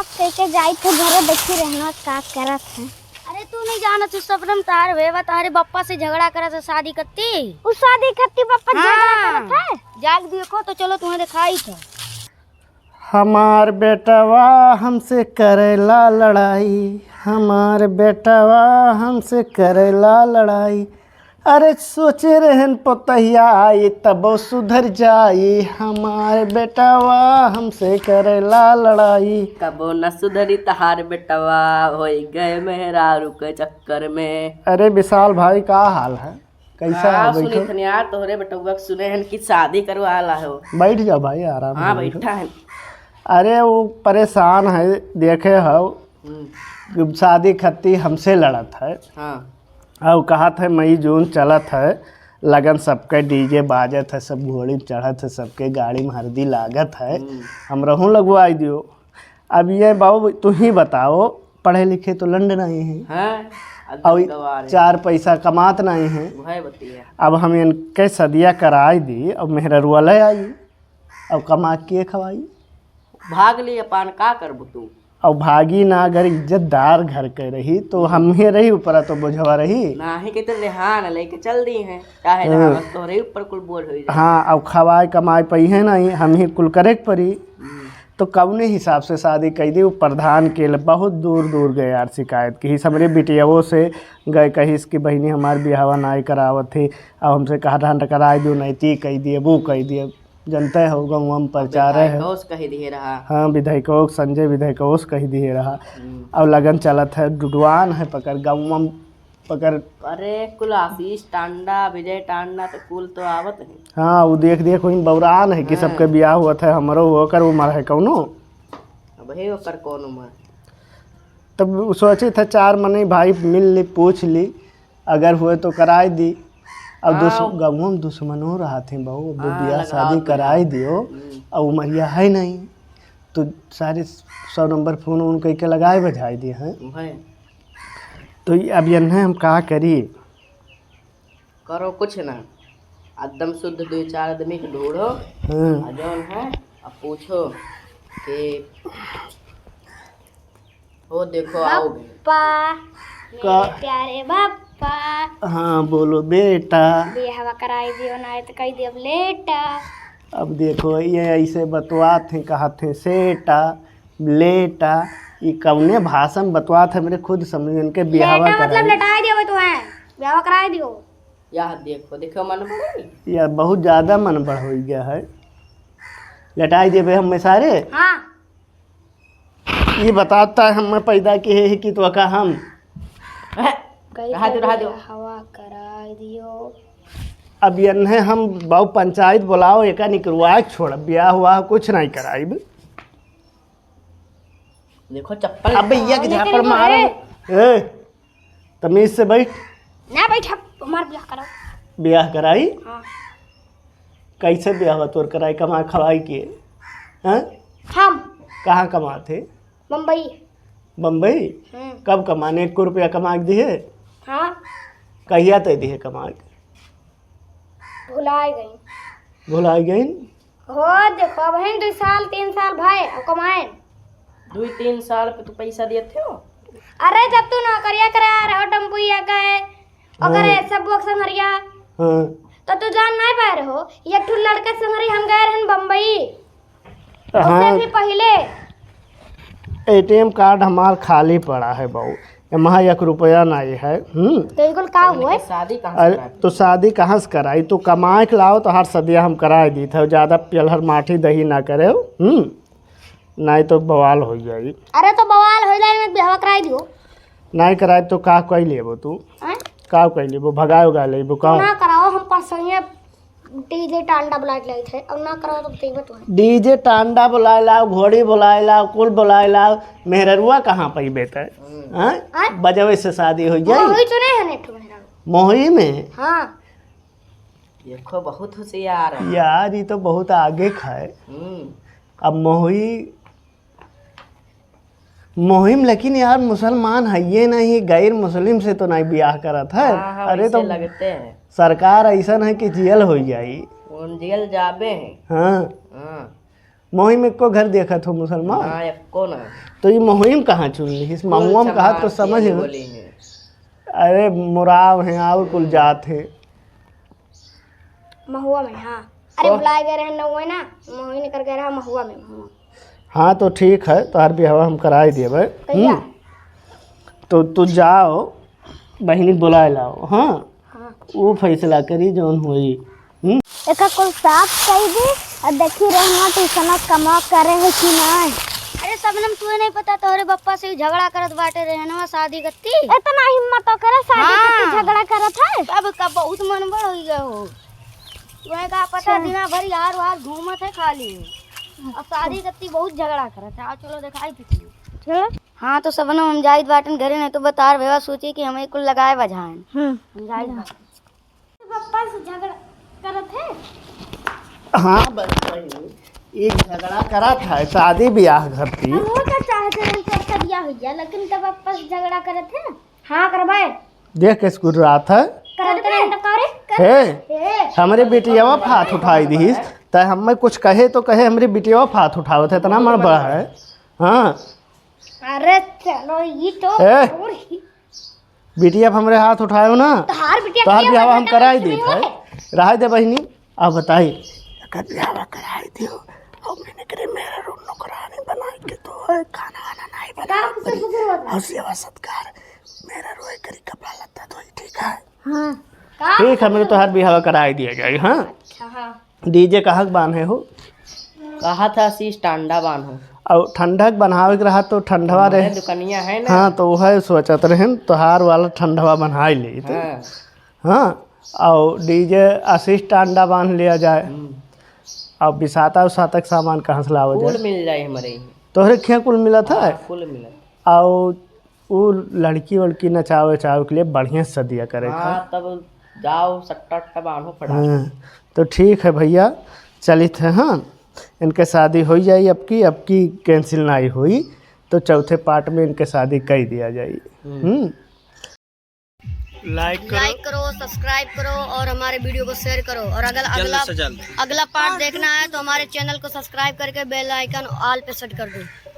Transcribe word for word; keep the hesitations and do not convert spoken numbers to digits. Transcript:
कह के जाई थे घरे, देखी रहना का करत है। अरे तू नहीं जानत, उस सपनम तार भेवा तारे बप्पा से झगड़ा करत है शादी कत्ती। उ शादी कत्ती बप्पा झगड़ा हाँ। करत है? जाग देखो तो चलो तुम्हें दिखाई थे। हमार बेटवा हमसे करेला लड़ाई, हमार बेटवा हमसे करेला लड़ाई। अरे सोचे रहन पोतहिया आई तबो सुधर जाई, हमार बेटवा हमसे करेला लड़ाई। कबो न सुधरी तहार बेटवा, होई गए मेहरारू के चक्कर में। अरे विशाल भाई, का हाल है? कैसा का है? सुनी बैठो। थन यार, तोहरे बेटवा के सुने हन कि शादी करवाला हो। बैठ जाओ भाई, आराम से हाँ, बैठो। बैठा है। अरे वो परेशान है, देखे हो हम्म। कि शादी खत्ती हमसे लड़त है। हाँ। और कहत है मई जून चलत है, लगन सबके डीजे बाजत है, सब घोड़ी में चढ़त है, सबके गाड़ी में हरदी लागत है, हम्म। हमरहूँ लगवाई दियो। अब ये बाबू तू ही बताओ, पढ़े लिखे तो लंड नहीं है, हाँ, एकदम और गवार है। चार पैसा कमात नहीं है। वह बतिया। अब हम इनके सदिया कराई दी, अब मेहररुआ ले आई, अब कमा के खवाई। भाग ली अपन, का करबू तू? अब भागी ना, अगर इज्जतदार घर के रही तो हम्म। हम ही रही, ऊपर तो बोझवा रही। नाही के तो रेहान लेके चल दी हैं, चाहे हाँ। रहा बस तोहरे ऊपर कुल बोझ होई जाए। हाँ, अब खवाए कमाए पई है नहीं, हम ही कुल करे के पड़ी। हम्म। तो कौने हिसाब से शादी कई दी? वो प्रधान के लिए बहुत दूर दूर गए यार, शिकायत की हमरे बिटियाओं से गए, कहिस कि बहिनी हमार बियाहवा नाई करावत थी, अब हमसे कहा ढांड कराई दियो, नहीं ती कही दिए, वो कही दिए। जनते हो, गौवा में प्रचार है। विधायकोस कही दिए रहा। हाँ, विधायकोस, संजय विधायकोस कही दिए रहा। हम्म। अब लगन चलत है, डुडवान है पकड़, गौवा में पकड़। अरे, कुल आशीष टांडा, विजय टांडा तो कुल तो आवत है। हाँ, वो देख देख वही बौरान है कि हाँ। सबके बियाह हुआ था, हमरो हुआ कर उमर है कौनो। अब हे ओकर कौन उमर? तब उ सोचे था चार मनई भाई मिल ली, पूछ ली, अगर हुए तो कराए दी। अब दुस-, हाँ। गौवा में दुश्मनो रहत हैं बहू, अब हाँ, बियाह लगाओ शादी तो कराए है। दियो, हम्म। अब उमरिया है नहीं, तो सारे सौ नंबर फोन उन कह के लगाए बजाए दिए हैं। वही। तो ये अब यन्हे हम का करी? करो कुछ ना, एकदम शुद्ध दो चार आदमी के ढूंढो, हाँ। आ जौन है, अब पूछो कि वो देखो, आओ बे। बप्पा, का? मेरे प्यारे बप्पा। हाँ, बोलो बेटा। बियाहवा कराई दियो, ना तो कही दियो लेटा। अब देखो, ये ऐसे बतवात हैं, कहत हैं सेटा, लेटा। ये कौने भाषा में बतवात है, मेरे खुद समझ इनके बियाहवा लेटा मतलब कराई। लेटाई दियो तू है, बियाहवा कराई दियो। यह देखो, देखो मन बढ़ गई। यार, बहुत ज्यादा मन बढ़ हो गया है। लेटाई देबे हम सारे। हाँ। ये बताता है, हम पैदा किहे ही कि तो का हम। कई रहा दो, रहा दो। हवा कराई दियो। अब यन्हे हम बाऊ पंचायत बुलाओ, एका निकरवा के छोड़, ब्याह हुआ कुछ नहीं कराइब। देखो चप्पल। अब भैया के लेकिन झापड़ वो मारे। है। ए, तमीज से बैठ। ना बैठ, हमार ब्याह कराओ। ब्याह कराई? हाँ। कैसे ब्याह हुआ तोर कराई, कमा खवाई के? हाँ? हम। कहाँ कमात है? बम्बई। बम्बई? हम्म। कब कमाने? एक रुपया कमा के दिहे? हाँ। कहिया ते दिहे कमा के? भुलाए गई। भुलाए गई? हो, देखो, अबहिन दुई साल, तीन साल भए, अब कमाएन। दुई तीन साल पे तू पैसा देत हो? अरे, जब तू नौकरिया करे आ रहो, टम्पुइया गए, ओकरे हाँ। सब वो संगरिया, हाँ। तो तू जान नहीं पाए रहो, ये ठू लड़का संगरी हम गए रहन बम्बई। हाँ। उससे भी पहिले। एटीएम कार्ड हमार खाली पड़ा है बाऊ, एमा एक रुपया नहीं है। हम्म। तो इकुल का हुए? शादी कहाँ से अरे, कराई? तो शादी कहाँ से कराई? तू कमाए के लाओ, तो हर सदिया हम कराए दी था। ज्यादा पियलहर माठी दही ना करे, हम्म, नहीं तो बवाल हो जाई। अरे, तो बवाल हो जाए, मैं बियाह कराई दियो। नहीं कराए तो का कई लेबो तू? हैं? का कई लेबो? भगाए उगाए लेबो का? ना कराओ, हम पाँच सौ डीजे टांडा बुलाए के लाइत है, अब ना कराओ तो बताइबे तुम्हें। डीजे टांडा बुलाए लाओ, घोड़ी बुलाए लाओ, कुल बुलाए लाओ, मेहररुआ कहाँ पइबे तै? हम्म। हाँ? हाँ? बजवे से शादी हो जाई? मोही तो नहीं है नेठो मेहररुआ। मोही में? हाँ। देखो, बहुत होशियार है। यार, ये तो बहुत आगे खाए। हम्म। अब मोही मोहिम, लेकिन यार, मुसलमान हइये नहीं, गैर मुस्लिम से तो नहीं ब्याह करत है। हाँ, हाँ, अरे, वैसे तो लगते हैं। सरकार ऐसन है कि जेल हो जाई। उन जेल जाबे हैं। हाँ। हाँ। महुई में एको घर देखत हो मुसलमान? ना, एको ना। तो ई महुई में कहाँ चुन लिहिस? महुआ में कहा तो समझ में। अरे, मुराव हैं, और कुल जात हैं। महुआ में, हाँ। अरे, भुलाए गए रहे नौवे ना, महुई निकर गए रहा महुआ में, महुआ। हाँ, तो ठीक है, तोहार बियाहवा हम कराई देबे। कहिया? हम्म। तो तू जाओ, बहिनी बुलाए लाओ, हाँ? हाँ। वो फैसला करी जौन होई। हम्म? एका कुल साफ कई दी और देखी रहना ट्यूशना कमा करे है कि नहीं। अरे सबनम, तुहे नहीं पता, तोहरे बप्पा से ही झगड़ा करत बाटे रहनवा शादी कत्ती। इतना हिम्मत ओकरे शादी हाँ। कत्ती झगड़ा करत है। अब का बहुत मन बड़ हो गया हो। वह का पता अच्छा। दिना भर यार वार घूमत है खाली। अब शादी कत्ती बहुत झगड़ा करत है। आ चलो दिखाई पीछे। चलो। हाँ, तो सबनम हम जाइत बाटन घरे, नहीं तो बतार भेवा सोची कि हमें कुल लगाए बजाएन। हम्म। हम जाइत बाटन। पापा से झगड़ा करत है? हाँ, बस वही। ई झगड़ा करत है, शादी बियाह घर की। हम वो तो चाहते हैं कि आपका बियाह हो जाए, लेकिन तब पापा से झगड़ा करत है। हाँ, करवाए। देख के स्कूल रात है। करते हैं तो करे। हे, ए। हमरे बिटियावा पे हाथ उठाई दिहिस, त हमें कुछ कहे तो कहे, हमरे बिटियावा पे हाथ उठावत है, इतना मन बड़ा है। हाँ। अरे चलो, ये तो ए। और ही। बिटिया पे हमरे हाथ उठायो ना, तोहार बिटिया तोहार के बियाहवा हम कराई देत है। रहे दे बहिनी, अब बताई, एकर बियाहवा कराई दियो, और मैंने करे मेहरारू नौकरानी बनाई के तो है, खाना वाना नहीं बनाई, और सेवा सत्कार, मेहरारू करी, कपड़ा लत्ता धोई, ठीक है? हाँ। ठीक है, मैंने तोहार बियाहवा कराई दिया जाए, हाँ? अच्छा, हाँ। डीजे कहाँ के बान्हे हो? कहा था आशीष टांडा बान्हो। और ठंडक बनावे के रहा तो ठंडवा रहे। दुकनिया है ना। हाँ, तो वह सोचत रहन तोहार वाला ठंडवा बनाई लेइत। हाँ। हाँ, और डीजे आशीष टांडा बान्ह लिया जाए। हम्म। अब बिसाता उसाता के सामान कहाँ से लावा जाए? कुल मिल जाए हमरे यहाँ। तोहरे खियाँ कुल मिलत है? हाँ, कुल मिलत। और उ लड़की वड़की नचावे उचावे के लिए बढ़िया से सदिया करे हाँ, खाए। तब जाओ सट्टा अट्टा बांधो फटाक। हाँ, तो ठीक है भैया, चलित है। हाँ, इनके शादी हो जाई, अब की, अब की cancel नहीं हुई, तो चौथे part में इनके शादी कर दिया जाई। हम्म। हम्म। Like करो। Like करो, subscribe करो और हमारे video को share करो। और अगर जल्द अगला, से जल्द। अगला part देखना है तो हमारे channel को subscribe करके bell icon all पे set कर दो।